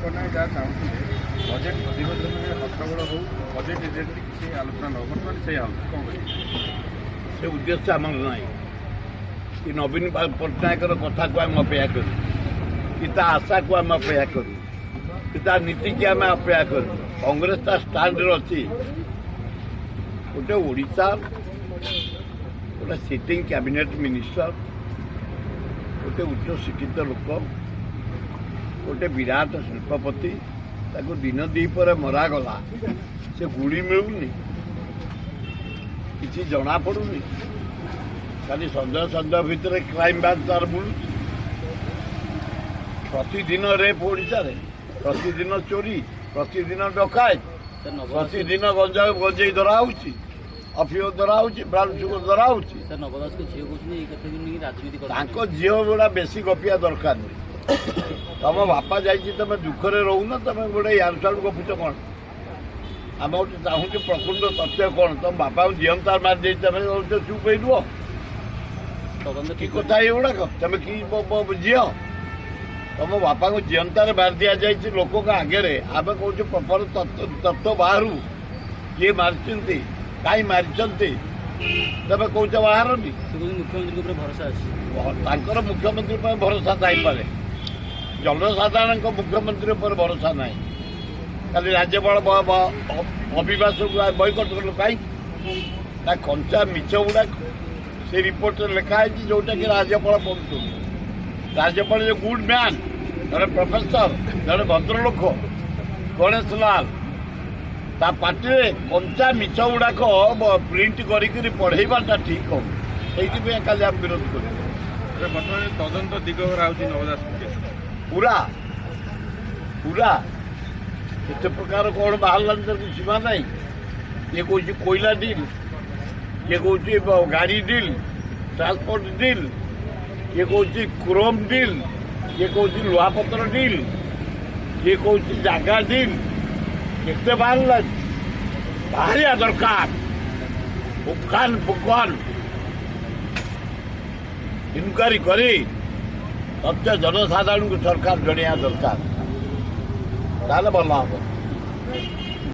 ପଟ୍ଟନାୟକ ଯାହା ଚାହୁଁଥିଲେ, ବଜେଟ୍ ଅଧିବେଶନରେ ହଟ୍ଟଗୋଳ ହଉ, ବଜେଟ୍ ରିଲେଟେଡ୍ କିଛି ଆଲୋଚନା ନ ହଉ, ବର୍ତ୍ତମାନ ସେଇଆ ହେଉଛି, କ'ଣ କହିବେ? ସେ ଉଦ୍ଦେଶ୍ୟ ଆମର ନାହିଁ କି ନବୀନ ପଟ୍ଟନାୟକର କଥାକୁ ଆମେ ଅପେକ୍ଷା କରୁ କି ତା ଆଶାକୁ ଆମେ ଅପେକ୍ଷା କରୁ କି ତା ନୀତିକି ଆମେ ଅପେକ୍ଷା କରୁ। କଂଗ୍ରେସ ତା ଷ୍ଟାଣ୍ଡରେ ଅଛି। ଗୋଟେ ଓଡ଼ିଶା ଗୋଟେ ସିଟିଂ କ୍ୟାବିନେଟ୍ ମିନିଷ୍ଟର, ଗୋଟେ ଉଚ୍ଚ ଶିକ୍ଷିତ ଲୋକ, ଗୋଟେ ବିରାଟ ଶିଳ୍ପପତି, ତାକୁ ଦିନ ଦ୍ୱିପହରେ ମରାଗଲା। ସେ ଗୁଳି ମିଳୁନି, କିଛି ଜଣାପଡ଼ୁନି, ଖାଲି ସନ୍ଦେହ ସନ୍ଦେହ ଭିତରେ କ୍ରାଇମ୍ ବ୍ରାଞ୍ଚ ତାର ବୁଲୁଛି। ପ୍ରତିଦିନ ରେପ୍ ଓଡ଼ିଶାରେ, ପ୍ରତିଦିନ ଚୋରି, ପ୍ରତିଦିନ ଡକାୟତ, ପ୍ରତିଦିନ ଗଞ୍ଜା ଗଞ୍ଜେଇ ଧରା ହଉଛି, ଅଫିମ ଧରା ହଉଛି, ବ୍ରାଉନ୍ ସୁଗର ଧରା ହଉଛି। ସାର୍, ନବ ଦାସଙ୍କ ଝିଅ କହୁଛନ୍ତି ଏଇ କଥାକୁ ନେଇକି ରାଜନୀତି ତାଙ୍କ ଝିଅ ଗୁଡ଼ା ବେଶୀ ଗପିବା ଦରକାର ନାହିଁ। ତମ ବାପା ଯାଇଛି, ତମେ ଦୁଃଖରେ ରହୁନ, ତମେ ଗୋଟେ ୟାଡୁ ସାଡୁ ଗପୁଛ କ'ଣ? ଆମେ ଗୋଟେ ଚାହୁଁଛୁ ପ୍ରକୃତ ତଥ୍ୟ କ'ଣ। ତମ ବାପାଙ୍କୁ ଜିଅନ୍ତା ମାରି ଦେଇଛି, ତମେ କହୁଛ ଚୁପ୍ ହେଇ ରୁହ। ତଦନ୍ତ କି କଥା ଏଗୁଡ଼ାକ? ତମେ କି ଝିଅ? ତମ ବାପାଙ୍କୁ ଜିଅନ୍ତାରେ ମାରି ଦିଆଯାଇଛି ଲୋକଙ୍କ ଆଗରେ। ଆମେ କହୁଛୁ ପ୍ରପର ତଥ୍ୟ ବାହାରୁ, କିଏ ମାରିଛନ୍ତି, କାହିଁ ମାରିଛନ୍ତି। ତମେ କହୁଛ ବାହାରନି। ସେ କହୁଛନ୍ତି ମୁଖ୍ୟମନ୍ତ୍ରୀଙ୍କ ଉପରେ ଭରସା ଅଛି। ତାଙ୍କର ମୁଖ୍ୟମନ୍ତ୍ରୀ ପାଇଁ ଭରସା ଥାଇପାରେ, ଜନସାଧାରଣଙ୍କ ମୁଖ୍ୟମନ୍ତ୍ରୀ ଉପରେ ଭରସା ନାହିଁ। କାଲି ରାଜ୍ୟପାଳ ଅଭିଭାଷଣକୁ ବୟକଟ କଲୁ କାହିଁକି? ନା କଞ୍ଚା ମିଛ ଗୁଡ଼ାକ ସେ ରିପୋର୍ଟରେ ଲେଖା ହେଇଛି, ଯୋଉଟାକି ରାଜ୍ୟପାଳ ପଢ଼ୁଛନ୍ତି। ରାଜ୍ୟପାଳ ଯେ ଗୁଡ୍ ମ୍ୟାନ୍, ଜଣେ ପ୍ରଫେସର, ଜଣେ ଭଦ୍ରଲୋକ ଗଣେଶ ଲାଲ, ତା ପାଟିରେ କଞ୍ଚା ମିଛ ଗୁଡ଼ାକ ପ୍ରିଣ୍ଟ କରିକିରି ପଢ଼େଇବାଟା ଠିକ୍ ହଉ। ସେଇଥିପାଇଁ କାଲି ଆମେ ବିରୋଧ କରିବୁ। ଏବେ ବର୍ତ୍ତମାନ ତଦନ୍ତ ଦିଗହରା ହେଉଛି ନବ ଦାସଙ୍କ କେସ୍। ପୁରା ପୁରା କେତେ ପ୍ରକାର କ'ଣ ବାହାରିଲାନି, ତାର କିଛି ସୀମା ନାହିଁ। କିଏ କହୁଛି କୋଇଲା ଡିଲ୍, କିଏ କହୁଛି ଗାଡ଼ି ଡିଲ୍, ଟ୍ରାନ୍ସପୋର୍ଟ ଡିଲ୍, କିଏ କହୁଛି କ୍ରୋମ୍ ଡିଲ୍, କିଏ କହୁଛି ଲୁହାପତ୍ର ଡିଲ୍, କିଏ କହୁଛି ଜାଗା ଡିଲ୍, କେତେ ବାହାରିଲାନି। ବାହାରିବା ଦରକାର। ପୁଖାନ ପୁଖାନ ଇନକ୍ୱାରି କରି ତଥ୍ୟ ଜନସାଧାରଣଙ୍କୁ ସରକାର ଜଣେଇବା ଦରକାର, ତାହେଲେ ଭଲ ହବ।